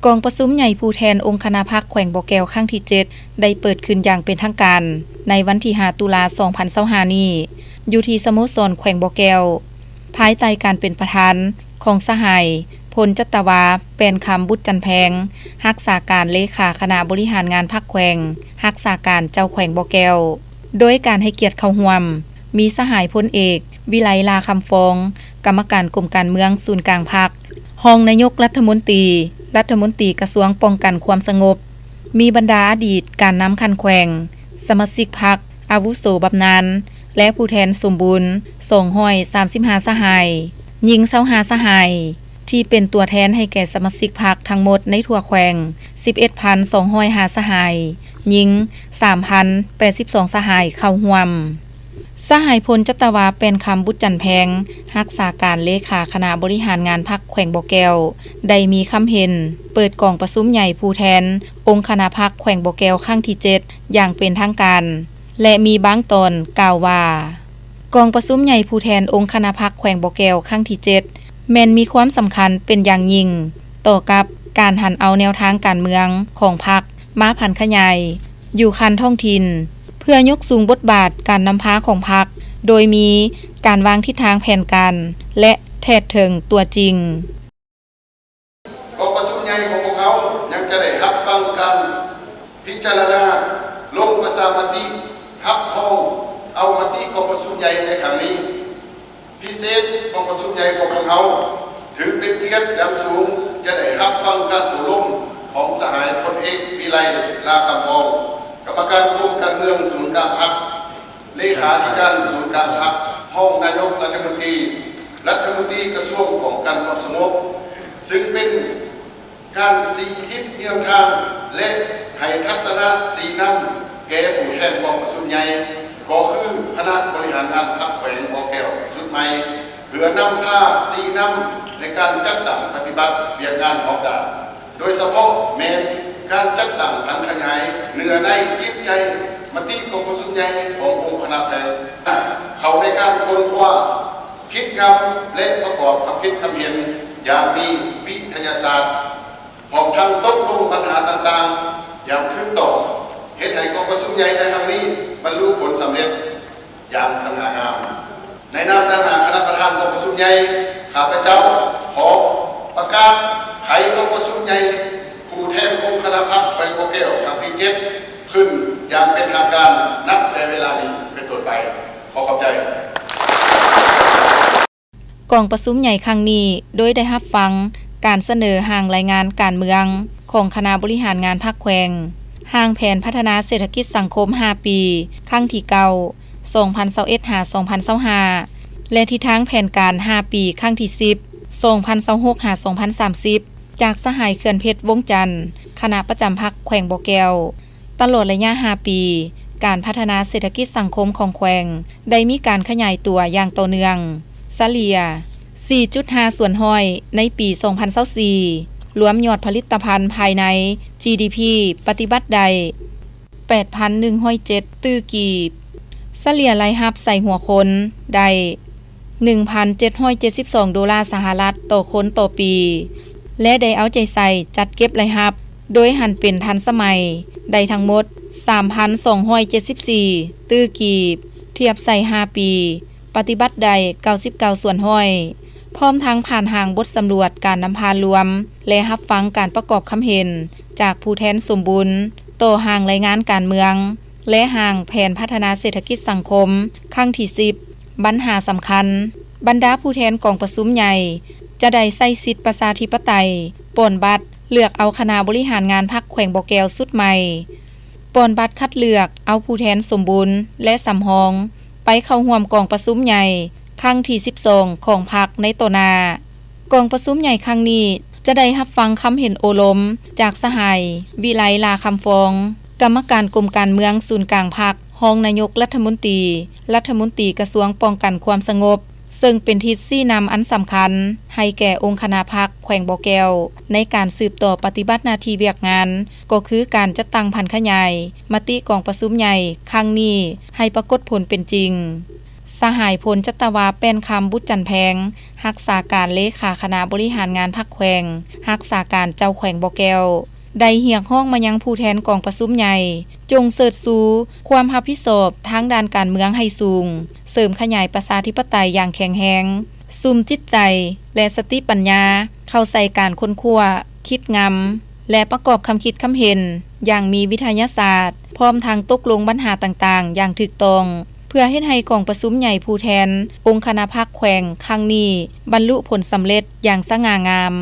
ກອງປະຊຸມໃຫຍ່ຜູ້ແທນອົງຄະນະພັກແຂວງບໍ່ແກ້ວຄັ້ງທີເຈັດ ໄດ້ເປີດຂຶ້ນຢ່າງເປັນທາງການໃນວັນທີຫ້າ ຕຸລາ ສອງພັນຊາວຫ້ານີ້ ຢູ່ທີ່ສະໂມສອນແຂວງບໍ່ແກ້ວ ພາຍໃຕ້ການເປັນປະທານຂອງສະຫາຍ ພົນຈັດຕະວາ ແປນຄຳ ບຸດຈັນແພງ ຮັກສາການເລຂາຄະນະບໍລິຫານງານພັກແຂວງ, ຮັກສາການເຈົ້າແຂວງບໍ່ແກ້ວ. ໂດຍການໃຫ້ກຽດເຂົ້າຮ່ວມ ມີສະຫາຍພົນເອກ ວິໄລ ຫຼ້າຄຳຟອງ ກຳມະການກົມການເມືອງສູນກາງພັກ, ຮອງນາຍົກລັດຖະມົນຕີ, ລັດຖະມົນຕີກະຊວງປ້ອງກັນຄວາມສະຫງົບ, ມີບັນດາອະດີດການນຳຂັ້ນແຂວງ, ສະມາຊິກພັກ, ອາວຸໂສບຳນານ ແລະ ຜູ້ແທນສົມບູນ ສອງຮ້ອຍສາມສິບຫ້າສະຫາຍ, ຍິງຊາວຫ້າສະຫາຍ ທີ່ເປັນຕົວແທນໃຫ້ແກ່ສະມາຊິກພັກທັງໝົດໃນທົ່ວແຂວງ ສິບເອັດພັນສອງຮ້ອຍຫ້າສະຫາຍ, ຍິງສາມພັນແປດສິບສອງສະຫາຍເຂົ້າຮ່ວມ. ສະຫາຍພົນຈັດຕະວາ ແປນຄຳ ບຸດຈັນແພງ ຮັກສາການເລຂາຄະນະບໍລິຫານງານພັກແຂວງບໍ່ແກ້ວ ໄດ້ມີຄຳເຫັນເປີດກອງປະຊຸມໃຫຍ່ຜູ້ແທນອົງຄະນະພັກແຂວງບໍ່ແກ້ວຄັ້ງທີເຈັດ ຢ່າງເປັນທາງການ ແລະ ມີບາງຕອນກ່າວວ່າ ກອງປະຊຸມໃຫຍ່ຜູ້ແທນອົງຄະນະພັກແຂວງບໍ່ແກ້ວຄັ້ງທີເຈັດ ແມ່ນມີຄວາມສຳຄັນເປັນຢ່າງຍິ່ງຕໍ່ກັບການຫັນເອົາແນວທາງການເມືອງຂອງພັກມາຜັນຂະຫຍາຍຢູ່ຂັ້ນທ້ອງຖິ່ນ ເພື່ອຍົກສູງບົດບາດການນຳພາຂອງພັກ ໂດຍມີການວາງທິດທາງແຜນການ ແລະ ແທດເຖິງຕົວຈິງ. ກອງປະຊຸມໃຫຍ່ຂອງພວກເຮົາຍັງຈະໄດ້ຮັບຟັງການພິຈາລະນາລົງປະຊາມະຕິ ຮັບຮອງເອົາມະຕິກອງປະຊຸມໃຫຍ່ໃນຄັ້ງນີ້. ພິເສດ ກອງປະຊຸມໃຫຍ່ຂອງພວກເຮົາ ຖືເປັນກຽດຢ່າງສູງ ຈະໄດ້ຮັບຟັງການໂອ້ລົມຂອງສະຫາຍພົນເອກ ວິໄລ ຫຼ້າຄຳຟອງ ກຳມະການກົມການເມືອງສູນກາງພັກ, ເລຂາທິການສູນກາງພັກ, ຮອງນາຍົກລັດຖະມົນຕີ, ລັດຖະມົນຕີກະຊວງປ້ອງກັນຄວາມສະຫງົບ, ຊຶ່ງເປັນ ການຊີ້ທິດແນວທາງ ແລະ ໃຫ້ທັດສະນະຊີ້ນຳແກ່ຜູ້ແທນກອງປະຊຸມໃຫຍ່ ກໍຄືຄະນະບໍລິຫານງານພັກແຂວງບໍ່ແກ້ວຊຸດໃໝ່ ເພື່ອນຳພາຊີ້ນຳໃນການຈັດຕັ້ງປະຕິບັດວຽກງານຮອບດ້ານ, ໂດຍສະເພາະແມ່ນການຈັດຕັ້ງຜັນຂະຫຍາຍເນື້ອໃນຈິດໃຈມະຕິກອງປະຊຸມໃຫຍ່ຂອງອົງຄະນະແຂວງ ເຂົ້າໃນການຄົ້ນຄວ້າ ຄິດງຳ ແລະ ປະກອບຄຳຄິດຄຳເຫັນຢ່າງມີວິທະຍາສາດ, ພ້ອມທັງຕົກລົງບັນຫາຕ່າງໆຢ່າງຖືກຕ້ອງ, ເຮັດໃຫ້ກອງປະຊຸມໃຫຍ່ໃນຄັ້ງນີ້ບັນລຸຜົນສຳເລັດຢ່າງສະຫງ່າງາມ. ໃນນາມຕາງໜ້າຄະນະປະທານກອງປະຊຸມໃຫຍ່, ຂ້າພະເຈົ້າຂໍປະກາດໄຂກອງປະຊຸມໃຫຍ່ຜູ້ແທນອົງຄະນະພັກແຂວງບໍ່ແກ້ວຄັ້ງທີເຈັດ ຂຶ້ນຢ່າງເປັນທາງການນັບແຕ່ເວລານີ້ເປັນຕົ້ນໄປ. ຂໍຂອບໃຈ. ກອງປະຊຸມໃຫຍ່ຄັ້ງນີ້ ໂດຍໄດ້ຮັບຟັງການສະເໜີຮ່າງລາຍງານການເມືອງຂອງຄະນະບໍລິຫານງານພັກແຂວງ, ຮ່າງແຜນພັດທະນາເສດຖະກິດສັງຄົມຫ້າປີ ຄັ້ງທີເກົ້າ ສອງພັນຊາວເອັດ ຫາ ສອງພັນຊາວຫ້າ ແລະ ທິດທາງແຜນການຫ້າປີ ຄັ້ງທີສິບ ສອງພັນຊາວຫົກ ຫາ ສອງພັນສາມສິບ ຈາກສະຫາຍ ເຂື່ອນເພັດ ວົງຈັນ ຄະນະປະຈຳພັກແຂວງບໍ່ແກ້ວ. ຕະຫຼອດໄລຍະຫ້າປີການພັດທະນາເສດຖະກິດສັງຄົມຂອງແຂວງ ໄດ້ມີການຂະຫຍາຍຕົວຢ່າງຕໍ່ເນື່ອງ, ສະເລ່ຍສີ່ຈຸດຫ້າສ່ວນຮ້ອຍໃນປີສອງພັນຊາວສີ່ ລວມຍອດຜະລິດຕະພັນພາຍໃນ ຈີດີພີ ປະຕິບັດໄດ້ແປດພັນໜຶ່ງຮ້ອຍເຈັດຕື້ກີບ, ສະເລ່ຍລາຍຮັບໃສ່ຫົວຄົນໄດ້ ໜຶ່ງພັນເຈັດຮ້ອຍເຈັດສິບສອງໂດລາສະຫະລັດຕໍ່ຄົນຕໍ່ປີ ແລະ ໄດ້ເອົາໃຈໃສ່ຈັດເກັບລາຍຮັບ ໂດຍຫັນເປັນທັນສະໄໝ ໄດ້ທັງໝົດສາມພັນສອງຮ້ອຍເຈັດສິບສີ່ຕື້ກີບ, ທຽບໃສ່ຫ້າປີ ປະຕິບັດໄດ້ເກົ້າສິບເກົ້າສ່ວນຮ້ອຍ, ພ້ອມທັງຜ່ານຮ່າງບົດສຳຫຼວດການນຳພາລວມ ແລະ ຮັບຟັງການປະກອບຄຳເຫັນຈາກຜູ້ແທນສົມບູນຕໍ່ຮ່າງລາຍງານການເມືອງ ແລະ ຮ່າງແຜນພັດທະນາເສດຖະກິດສັງຄົມຄັ້ງທີສິບ. ບັນຫາສຳຄັນ, ບັນດາຜູ້ແທນກອງປະຊຸມໃຫຍ່ຈະໄດ້ໃຊ້ສິດປະຊາທິປະໄຕ ປ່ອນບັດເລືອກເອົາຄະນະບໍລິຫານງານພັກແຂວງບໍ່ແກ້ວຊຸດໃໝ່, ປ່ອນບັດຄັດເລືອກເອົາຜູ້ແທນສົມບູນ ແລະ ສຳຮອງ ໄປເຂົ້າຮ່ວມກອງປະຊຸມໃຫຍ່ຄັ້ງທີສິບສອງຂອງພັກໃນຕໍ່ໜ້າ. ກອງປະຊຸມໃຫຍ່ຄັ້ງນີ້ຈະໄດ້ຮັບຟັງຄຳເຫັນໂອ້ລົມຈາກສະຫາຍ ວິໄລ ຫຼ້າຄຳຟອງ ກຳມະການກົມການເມືອງສູນກາງພັກ, ຮອງນາຍົກລັດຖະມົນຕີ, ລັດຖະມົນຕີກະຊວງປ້ອງກັນຄວາມສະຫງົບ, ເຊິ່ງເປັນທິດຊີ້ນຳອັນສຳຄັນໃຫ້ແກ່ອົງຄະນະພັກແຂວງບໍ່ແກ້ວ ໃນການສືບຕໍ່ປະຕິບັດໜ້າທີ່ວຽກງານ ກໍຄືການຈັດຕັ້ງຜັນຂະຫຍາຍມະຕິກອງປະຊຸມໃຫຍ່ຄັ້ງນີ້ໃຫ້ປາກົດຜົນເປັນຈິງ. ສະຫາຍ ພົນຈັດຕະວາ ແປ້ນຄຳ ບຸດຈັນແພງ, ຮັກສາການເລຂາຄະນະບໍລິຫານງານພັກແຂວງ, ຮັກສາການເຈົ້າແຂວງບໍ່ແກ້ວ ໄດ້ຮຽກຮ້ອງມາຍັງຜູ້ແທນກອງປະຊຸມໃຫຍ່ ຈົ່ງເສີດຊູຄວາມຮັບຜິດຊອບທາງດ້ານການເມືອງໃຫ້ສູງ, ເສີມຂະຫຍາຍປະຊາທິປະໄຕຢ່າງແຂງແຮງ, ສຸມຈິດໃຈ ແລະ ສະຕິປັນຍາເຂົ້າໃສ່ການຄົ້ນຄວ້າ, ຄິດງຳ ແລະ ປະກອບຄຳຄິດຄຳເຫັນຢ່າງມີວິທະຍາສາດ, ພ້ອມທັງຕົກລົງບັນຫາຕ່າງໆຢ່າງຖືກຕ້ອງ, ເພື່ອເຮັດໃຫ້ກອງປະຊຸມໃຫຍ່ຜູ້ແທນອົງຄະນະພັກແຂວງຄັ້ງນີ້ບັນລຸຜົນສຳເລັດຢ່າງສະຫງ່າງາມ.